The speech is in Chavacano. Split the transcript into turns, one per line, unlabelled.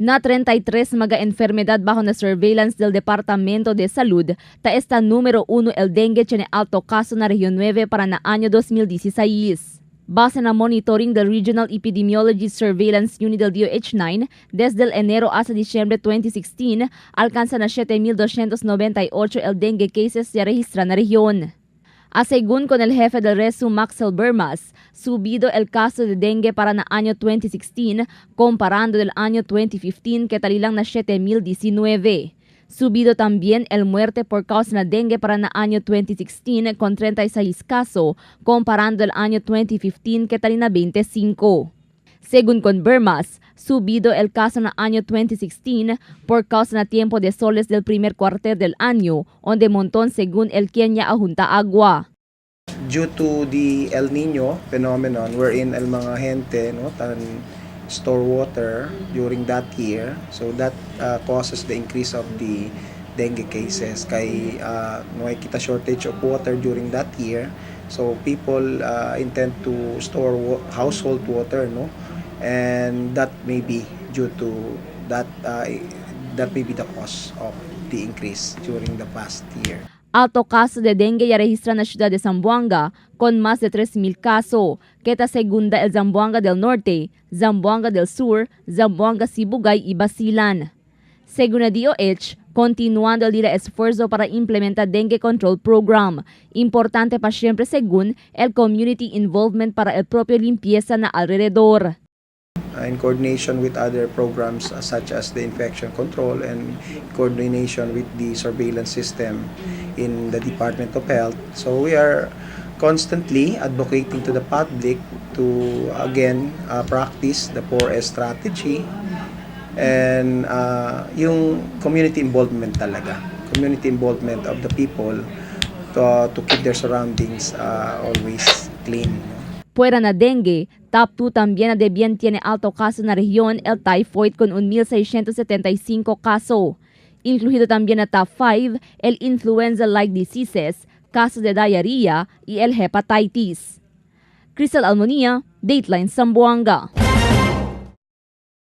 Na 33 mga enfermedad bajo na surveillance del Departamento de Salud, ta esta número 1 el dengue tiene alto caso na Región 9 para na año 2016. Base na monitoring del Regional Epidemiology Surveillance Unit del DOH-9, desde el enero hasta diciembre 2016, alcanza na 7.298 el dengue cases ya registra na región. A según con el jefe del RESU, Maxwell Bermas, subido el caso de dengue para na año 2016 comparando del año 2015 que talilang na 7.019. Subido también el muerte por causa na dengue para na año 2016 con 36 casos, comparando el año 2015 que talina 25. Según con Bermas, subido el caso na año 2016 por causa na tiempo de soles del primer cuarter del año, donde montón según el Kenya ajunta agua.
Due to the El Nino phenomenon wherein el mga gente, no, tan store water during that year, so that causes the increase of the dengue cases kay no hay kita shortage of water during that year, so people intend to store household water, no, and that may be due to that, that may be the cause of the increase during the past year.
Alto caso de dengue ya registra na ciudad de Zamboanga con más de 3.000 casos, que ta segunda el Zamboanga del Norte, Zamboanga del Sur, Zamboanga Sibugay y Basilan. Según la DOH, continuando el día esfuerzo para implementar Dengue Control Program, importante para siempre según el community involvement para el propio limpieza na alrededor.
In coordination with other programs such as the infection control and coordination with the surveillance system in the Department of Health. So we are constantly advocating to the public to again practice the 4S strategy and yung community involvement talaga. Community involvement of the people to keep their surroundings always clean.
Fuera na dengue, top 2 también na de bien tiene alto caso na región el typhoid con 1.675 caso. Incluido también na top 5 el influenza-like diseases, caso de diarrhea y el hepatitis. Crystal Almonia, Dateline Zamboanga.